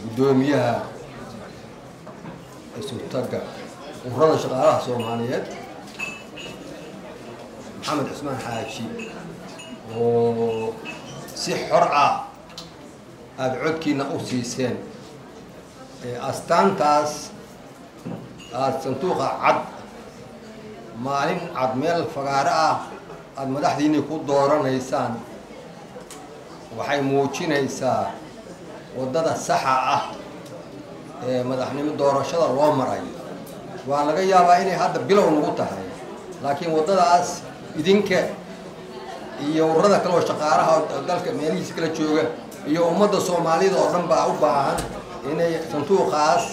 Guddoomiyaha isutagga ururada shaqaalaha Soomaaliyeed, Maxamed Cusmaan Xaaji, oo si xor ah aada codkiina u siiseen, astaantaas aada sanduuqa cad, maalin cad, meel fagaaro ah aada madaxdiinii ku dooranaysaan, waxay muujinaysaa waddada saxa ah ee madaxnimo doorashada loo marayo. Waa laga yaabaa inay hadda bilow nagu tahay, laakiin waddadaas idinka iyo ururada kale oo shaqaalaha dalka meelihiisa kala jooga iyo ummadda Soomaalida oo dhan baa u baahan inay sanduuqaas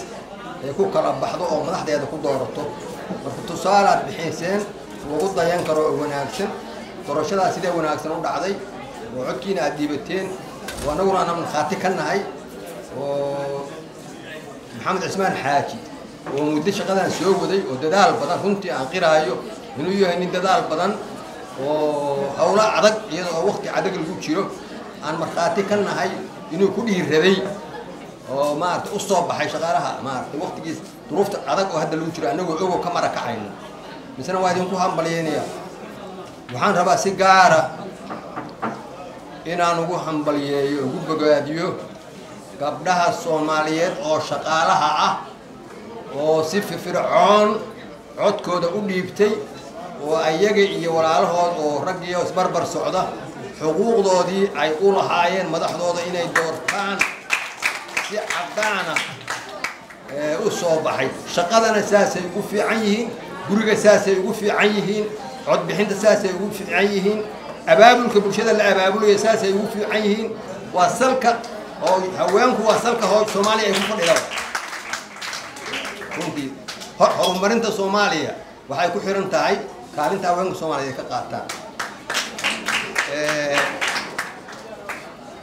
ay ku kala baxdo oo madaxdeeda ku doorato. Marka tusaalaad bixiseen lagu dayan karo oo wanaagsan. Doorashadaas sidee wanaagsan u dhacday oo codkiina aada dhiibateen oo annaguna aan markhaati ka nahay, oo Maxamed Cismaan Xaaji oo muddo shaqadan soo waday oo dadaal badan, runtii aan qiraayo inuu yahay nin dadaal badan oo howlo adag, iyada oo waqti adag lagu jiro, aan markhaati ka nahay inuu ku dhiiraday oo maarata u soo baxay shaqaalaha, maarata waqtigiis duruufta adag oo hadda lagu jiro, annagoo ogo ka mara kacayno, misena waa idinku hambalyeynaya. Waxaan rabaa si gaara inaan ugu hambalyeeyo, ugu bogaadiyo gabdhaha Soomaaliyeed oo shaqaalaha ah oo si firfircoon codkooda u dhiibtay, oo ayaga iyo walaalahood oo raggiio isbarbar socda xuquuqdoodii ay u lahaayeen madaxdooda inay doortaan si caddaana u soo baxay. Shaqadana saasay ugu fiican yihiin, guriga saasay ugu fiican yihiin, codbixinta saasay ugu fiican yihiin, abaabulka bulshada la abaabulaya saasay ugu fiican yihiin. Waa salka oo haweenku waa salka hoo Soomaaliya ay ku fadhidaan. Runtii horumarinta Soomaaliya waxay ku xiran tahay kaalinta haweenka Soomaaliya ay ka qaataan.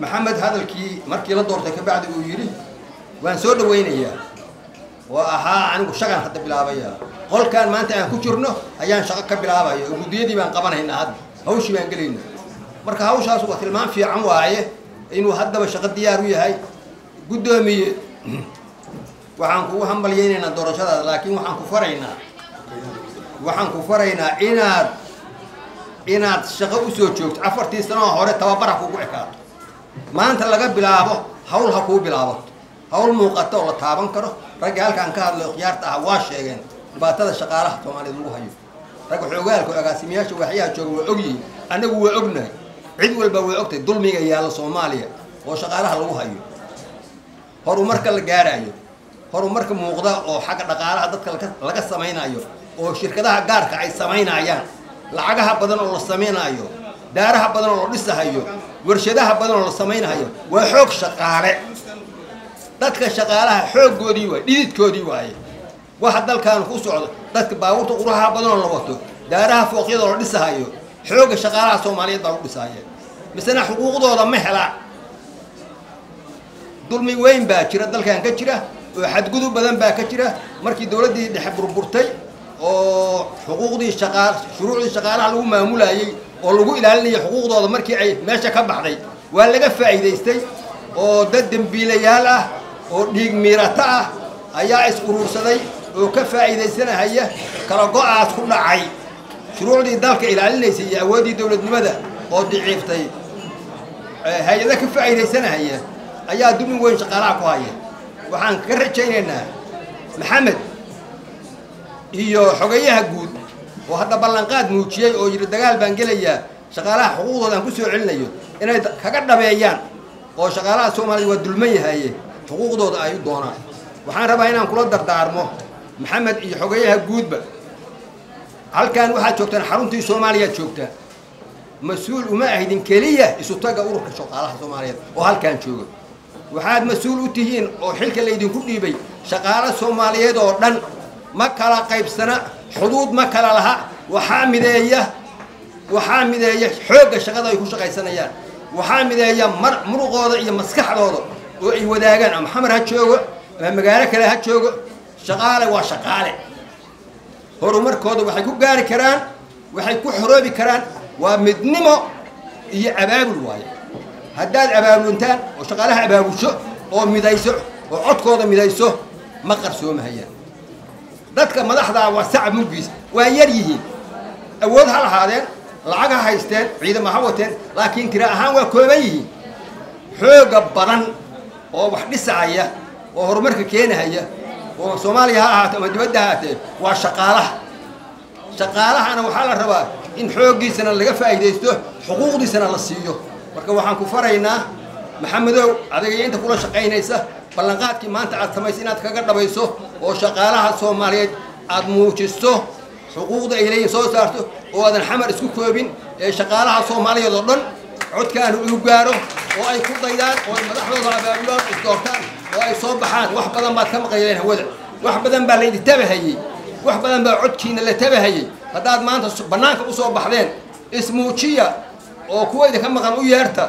Maxamed hadalkii markii la doortay kabacdi uu yidhi waan soo dhawaynayaa oo ahaa anigu shaqan hadda bilaabaya, qolkan maanta aan ku jirno ayaan shaqo ka bilaabaya oo guddiyadii baan qabanaynaa, hadda hawshii baan gelaynaa. Marka hawshaas waa tilmaam fiican waaye inuu haddaba shaqo diyaar u yahay. Guddoomiye, waxaan kugu hambalyaynaynaa doorashadaada, laakiin waxaan ku faraynaa inaad shaqo usoo joogto. 4-tii sanoo hore tababar ha kugu ekaato. Maanta laga bilaabo hawl ha kuu bilaabato, hawl muuqata oo la taaban karo. Ragga halkaan ka hadlayo khiyaarta ah waa sheegeen dhibaatada shaqaalaha Soomaaliyeed lagu hayo. Ragga xoogaalka oo agaasimiyaasha waaxyaha jooga waa ogyihiin, annagu waa ognahay, cid walba way ogtahay dulmiga yaalla Soomaaliya oo shaqaalaha lagu hayo. Horumarka la gaarayo, horumarka muuqda oo xagga dhaqaalaha dadka laga samaynayo oo shirkadaha gaarka ay samaynayaan, lacagaha badan oo la samaynayo, daaraha badan oo la dhisahayo, warshadaha badan oo la samaynayo, waa xoog shaqaale. Dadka shaqaalaha xooggoodii waaye, dhididkoodii waaye waxa dalkan ku socdo. Dadka baabuurta quraha badan oo la wato, daaraha fooqyada oo la dhisahayo, xoogga shaqaalaha Soomaaliyeed baa lagu dhisahaya, misena xuquuqdooda ma helaan. Dulmi weyn baa jira dalkan ka jira oo xadgudub badan baa ka jira. Markii dowladdii dhexe burburtay oo xuquuqdii shaqaa, shuruucdii shaqaalaha lagu maamulayey oo lagu ilaalinayay xuquuqdooda, markii ay meesha ka baxday, waa laga faa'iidaystay oo dad dembiilayaal ah oo dhiig miirato ah ayaa is urursaday oo ka faa'iidaysanahaya kala go-aas ku dhacay shuruucdii dalka ilaalinaysay iyo awooddii dowladnimada oo daciiftay. Hay-ada ka faa'iidaysanahaya ayaa dulmi weyn shaqaalaha ku haya. Waxaan ka rajaynaynaa Maxamed iyo xogayaha guud oo hadda ballanqaad muujiyey oo yidhi dagaal baan gelayaa, shaqaalaha xuquuqdooda aan ku soo celinayo, inay kaga dhabeeyaan oo shaqaalaha Soomaaliya waa dulman yahaye xuquuqdooda ay u doonaan. Waxaan rabaa inaan kula dardaarmo Maxamed iyo xogayaha guudba: halkan waxaad joogtaan xaruntii Soomaaliyaad joogtaan. Mas-uul uma ahdin keliya isu taga ururka shaqaalaha Soomaaliyeed oo halkaan jooga. Waxaad mas-uul u tihiin oo xilka laydinku dhiibay shaqaalo Soomaaliyeed oo dhan. Ma kala qaybsana, xuduud ma kala laha. Waxaa mideeya xoogga shaqada ay ku shaqaysanayaan, waxaa mideeya mar muruqooda iyo maskaxdooda oo ay wadaagaan. Ama Xamar ha joogo ama magaalo kale ha joogo, shaqaale waa shaqaale. Horumarkooda waxay ku gaari karaan, waxay ku xoroobi karaan waa midnimo iyo abaabul waaye. Haddaad abaabuluntaan oo shaqaalaha abaabulsho oo midayso oo codkooda midayso ma qarsoomahayaan. Dadka madaxdaa waa sacab muggiis, waa yar yihiin, awood ha lahaadeen, lacag ha haysteen, ciidamo ha wateen, laakiin tira ahaan waa kooban yihiin. Xooga badan oo wax dhisahaya oo horumarka keenahaya oo Soomaaliya ha ahaato ama dibadda ha ahaatee waa shaqaalaha. Shaqaalahana waxaa la rabaa in xooggiisana laga faa'iidaysto, xuquuqdiisana la siiyo. Marka waxaan ku faraynaa Maxamedow, adiga iyo inta kula shaqaynaysa, ballanqaadkii maanta aad samaysay inaad kaga dhabayso oo shaqaalaha Soomaaliyeed aad muujisto xuquuqda ay leeyihin soo saarto oo aadan xamar isku koobin ee shaqaalaha Soomaaliyeed oo dhan codkaanu uu gaaro oo ay ku daydaan oo ay madaxdooda abaabulaan, isdoortaan oo ay soo baxaan. Wax badan baad ka maqlaydeen hawada, wax badan baa laydin tabahayey, wax badan baa codkiina la tabahayey. Haddaad maanta bannaanka u soo baxdeen, ismuujiya oo kuwa idinka maqan u yeerta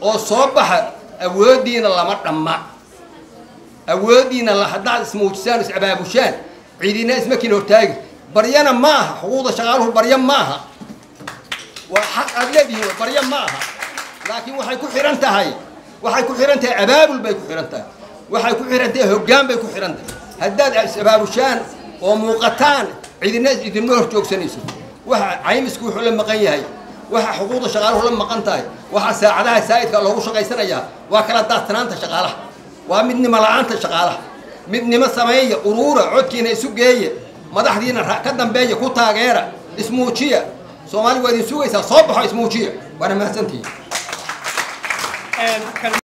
oo soo baxa. Awooddiina lama dhamma, awooddiina haddaad ismuujisaan, is abaabushaan, ciidina isma kiin hortaagi. Baryana ma aha xuquuqda shaqaaluhu, baryo ma aha, waa xaq aad leedihiin, baryo ma aha. Laakiin waxay ku xihan tahay, waxay ku xihan tahay abaabul bay ku xihan tahay, waxay ku xihan tahay hoggaan bay ku xihan tahay. Haddaad is abaabushaan oo muuqataan, cidina idinma hor joogsanayso. Waxa caymisku wuxuu la maqan yahay, waxa xuquuqda shaqaaluhu la maqan tahay, waxa saacadaha saa'idka loogu shaqaysanayaa waa kala daadsanaanta shaqaalaha, waa midnimo la'aanta shaqaalaha. Midnimo sameeya, uruura, codkiina isu geeya, madaxdiina ka dambeeya, ku taageera, ismuujiya. Soomaali waa idin sugaysaa, soo baxo, ismuujiya. Waana mahadsantihiin.